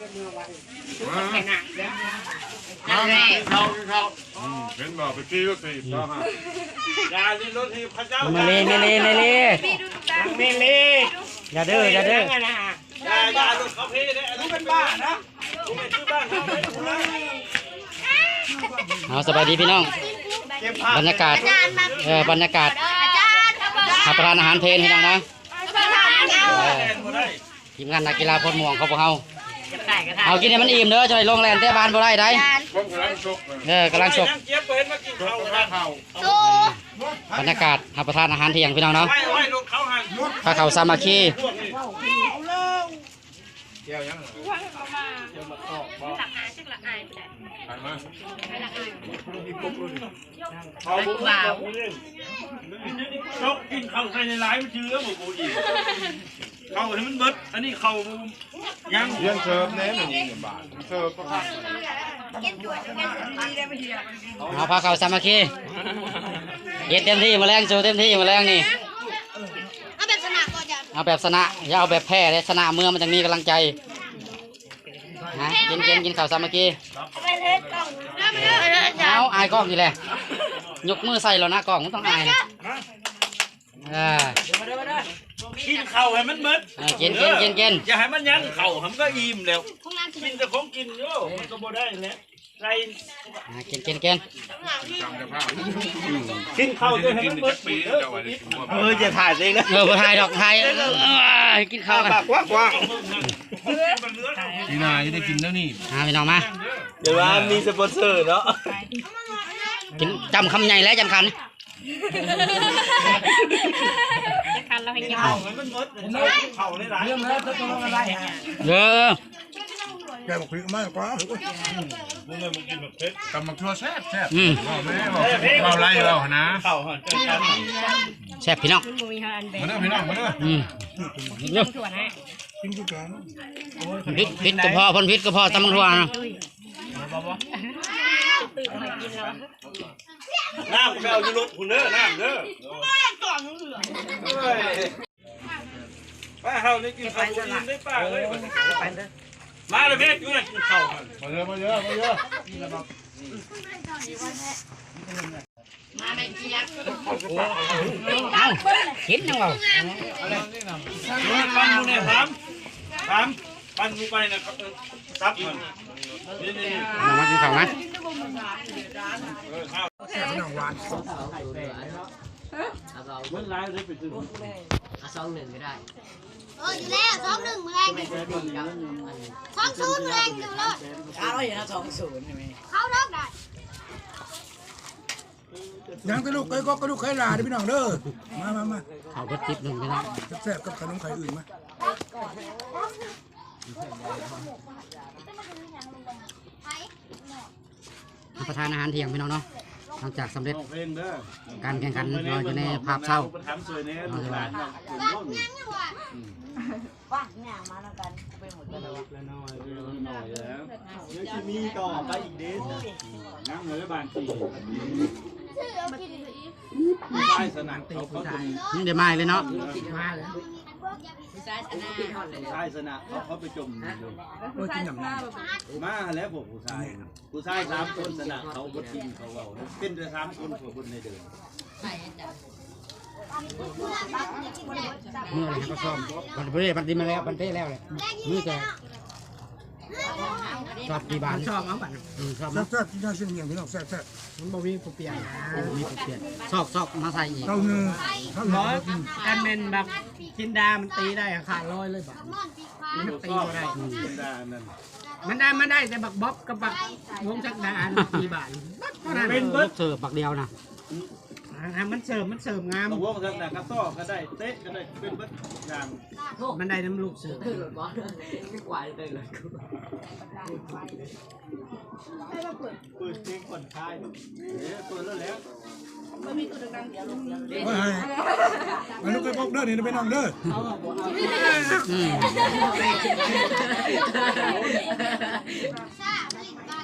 ມາ ມາ ກິນເຂົ້າ ກິນເຂົ້າ ອືມ ເຫັນບໍ່ ໄປຂີ່ລົດຖີບເຂົາຫາ ຢ່າຫຼິ້ນລົດຖີບເຂົາເຈົ້າ ມາເລ ມາເລ ມາເລ ມາເລ ຢ່າເດີ ຢ່າເດີ ຢ່າ ຢ່າລົດເຂົາພີເດ້ ອັນນັ້ນເປັນບ້ານະ ເອົາ ສະບາຍດີພີ່ນ້ອງ ບັນຍາກາດ ເອີ ບັນຍາກາດ ຮັບປະທານອາຫານເພນພີ່ນ້ອງນະ ເອີ ທີມງານນັກກິລາໂພນມ່ວງຂອງພວກເຮົາ ເອົາກິນໃຫ້ມັນອີ່ມເດີ ຈະໄດ້ລົງແລ່ນເຕະບານບໍ່ໄດ້ໃດ ເອີ ກຳລັງຊົກ ເອີ ກຳລັງຊົກ ບັນຍາກາດຮັບປະທານອາຫານທ່ຽງພີ່ນ້ອງເນາະ ພາເຂົ້າສາມັກຄີ ແຈ່ວຫຍັງ ແຈ່ວໝາກກອກບໍ່ ເຂົ້າບໍ່ ເຈົ້າກິນເຂົ້າໃສ່ຫຼາຍໆ ມັນເຈື່ອບໍ່ ບໍ່ອີ່ມ ເຂົ້າໃຫ້ມັນເບິດ ອັນນີ້ເຂົ້າຍັງ ຮຽນເສີບແດ່ ມັນເສີບປະທານ ເອົາ ພາເຂົ້າສາມັກຄີ ເຮັດເຕັມທີ່ ມື້ແລງ ສູ້ເຕັມທີ່ ມື້ແລງນີ້ ເອົາແບບຊະນະກໍຈະ ເອົາແບບຊະນະ ຢ່າເອົາແບບແພ້ເດ້ ຊະນະເມືອມັນຈັ່ງມີກຳລັງໃຈ ຮະ ກິນ ກິນ ກິນເຂົ້າສາມັກຄີ ເອົາ ອາຍກ້ອງນີ້ແຫຼະ ຍົກມືໃສ່ແລ້ວນະກ້ອງ ມັນຕ້ອງອາຍນະ ເອີ ກິນເຂົ້າໃຫ້ມັນເບິດ ເອີ ກິນ ກິນ ກິນ ກິນ ຢ່າໃຫ້ມັນຍັງເຂົ້າ ມັນກໍອີ່ມແລ້ວ ກິນແຕ່ຂອງກິນໂຍ ມັນກໍບໍ່ໄດ້ແຫຼະ ໃສ່ ອ່າ ກິນ ກິນ ກິນ ກິນເຂົ້າຈະໃຫ້ມັນເບິດ ເອີ ຢ່າຖ່າຍຕົວເອງນະ ເອີ ບໍ່ຖ່າຍດອກ ຖ່າຍ ເອີ ກິນເຂົ້າ ປາກກວ້າງໆ ປີໜ້າຈະໄດ້ກິນແນວນີ້ ອ່າ ພີ່ນ້ອງມາ ດຽວວ່າມີສະປອນເຊີເນາະ ກິນຈ້ຳຄຳໃຫຍ່ແຫຼະ ຈ້ຳຄຳ ຄັນລາວໃຫ້ກິນ ເຂົ້າໃຫ້ມັນເບິດ ເຂົ້າຫຼາຍໆ ເອີ ແກງບັກພຣິກມາກວ່າ ຕຳບັກຖົ່ວແຊບໆ ອືມ ເວົ້າແມ່ ເວົ້າ ເວົ້າໄລ່ເວົ້າຫັ້ນນະ ເຂົ້າຫັ້ນ ແຊບພີ່ນ້ອງ ມາເດີພີ່ນ້ອງ ມາເດີ ອືມ ກິນຄືກັນ ຜິດ ຜິດກະເພາະ ເພິ່ນຜິດກະເພາະ ຕຳບັກຖົ່ວນະ ນ້ຳໄປເອົາຢູ່ລົດພຸ້ນເດີ ນ້ຳເດີ ເອີຍ ປ້າເຮົາໄດ້ກິນເຂົ້າບໍ່ອີ່ມໄດ້ປ້າເອີຍ ມາເດີເພດຢູ່ນະກິນເຂົ້າ ມາເດີ ມາເດີ ມາເດີ ເອົ້າ ກິນຫຍັງເວົ້າ ເອີຍ ປັ່ນໝູ່ແດ່ ຖາມ ຖາມ ປັ່ນໝູ່ໄປນະ ເອີ ຕັບມັນ ນີ້ໆໆ ມາ ມາກິນເຂົ້າມາ ເອີ ເຂົ້າ ແຊບ ພີ່ນ້ອງ ຫວານ ເບິດຫຼາຍເລີຍໄປຊື້ ເອົາສອງໜຶ່ງກໍໄດ້ ເອີ ຢູ່ແລ້ວ ສອງໜຶ່ງ ມື້ແລງນີ້ ສອງສູນ ມື້ແລງຢູ່ໂລດ ເອົາເນາະ ສອງສູນ ເຂົ້າດອກໄດ້ ຍັງແຕ່ລູກເຂີຍກໍ ກັບລູກເຂີຍຫຼ້າເດີພີ່ນ້ອງເດີ ມາ ມາ ມາ ເຂົ້າເບິດຕິບໜຶ່ງພີ່ນ້ອງ ແຊບໆ ກັບຂະໜົມໄຂ່ອື່ນມາ ຮັບປະທານອາຫານທ່ຽງພີ່ນ້ອງເນາະ ຫຼັງຈາກສຳເລັດ ຮ້ອງເພງເດີ ການແຂ່ງຂັນເນາະ ຢູ່ໃນພາບເຊົ້າເນາະ ວ່າຫຍັງມານຳກັນ ເປັນໝົດແລ້ວ ຍັງຊິມີຕໍ່ໄປອີກເດ້ ຍັງເລີຍບາງທີ ຊາຍຊະນະເຂົາ ເຂົາຈະມີ ຍັງໄດ້ມາອີກເລີຍເນາະ ມາແລ້ວ ຊາຍຊະນະ ຊາຍຊະນະເຂົາ ເຂົາໄປຈົມຢູ່ ໂອ້ຍ ກິນນຳ ມາແລ້ວພວກຜູ້ຊາຍ ຜູ້ຊາຍສາມຄົນຊະນະເຂົາ ບໍ່ກິນເຂົາເວົ້າ ເປັນແຕ່ສາມຄົນ ພວກເພິ່ນໃນເດີນ ເມື່ອໃດກໍຊ້ອມ ບັນເທ ບັນເທມາແລ້ວ ບັນເທແລ້ວແຫຼະ ມີແຕ່ຊອບທີ່ບ້ານ ຊອບເອົາບັດ ອືມ ຊອບ ແຊບໆ ກິນເຂົ້າຊິງຫຽງ ພີ່ນ້ອງ ແຊບໆ ມັນບໍ່ມີຜູ້ປ່ຽນ ບໍ່ມີຜູ້ປ່ຽນ ຊອກ ຊອກມາໃສ່ອີກ ເຂົ້າໜຶ່ງ ເຂົ້າໜຶ່ງ ບໍ່ ຄັນແມ່ນບັກຈິນດາມັນຕີໄດ້ຂາດລອຍເລີຍບາດ ມັນຕີບໍ່ໄດ້ ອືມ ຈິນດາອັນນັ້ນ ມັນໄດ້ ມັນໄດ້ແຕ່ບັກບອບກັບບັກວົງສັກດາອັນ ທີ່ບ້ານ ເທົ່ານັ້ນ ເປັນເບິດ ເສີບບັກດຽວນະ ອ່າ ມັນເສີບ ມັນເສີບງາມ ວງສັກດາກະຊອກກໍໄດ້ ເຕະກໍໄດ້ ເປັນເບິດຢ່າງ ມັນໄດ້ນຳລູກເສີບ ຄວາຍເຕີ ເປີດເພງຜ່ອນຄາຍ ເອີ ເປີດແລ້ວແຫຼະ ໂອ້ຍ ໃຫ້ ໃຫ້ລູກໄປປົກເດີ ນີ້ໄປນອນເດີ ອືມ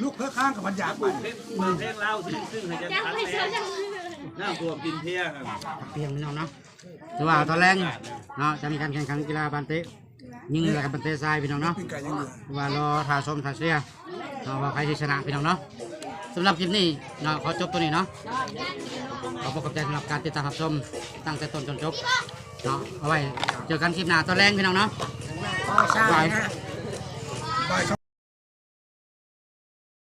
ລູກເຄີຍຄ້າງກັບພັນຢາກໄປ ເປີດເພງລາວຊື່ໆ ໃຫ້ຈັກພັກແດ່ ນ້ຳຖ້ວມກິນເພຍ ປຽງພີ່ນ້ອງເນາະ ຖືວ່າຕອນແລງເນາະ ຈະມີການແຂ່ງຂັນກິລາບານເຕະ ຍິງເຫຼືອກັບເປັນເຕະຊາຍພີ່ນ້ອງເນາະ ວ່າລໍຖ້າຊົມຖ້າເຊຍເນາະ ວ່າໃຜຊິຊະນະພີ່ນ້ອງເນາະ. ສຳລັບຄລິບນີ້ເນາະ ຂໍຈົບຕົວນີ້ເນາະ. ຂອບພະຄຸນຂອບໃຈສຳລັບການຕິດຕາມຮັບຊົມຕັ້ງແຕ່ຕົ້ນຈົນຈົບເນາະ. ເອົາໄວ້ເຈີກັນຄລິບໜ້າຕອນແລງພີ່ນ້ອງເນາະ. ບ່າຍ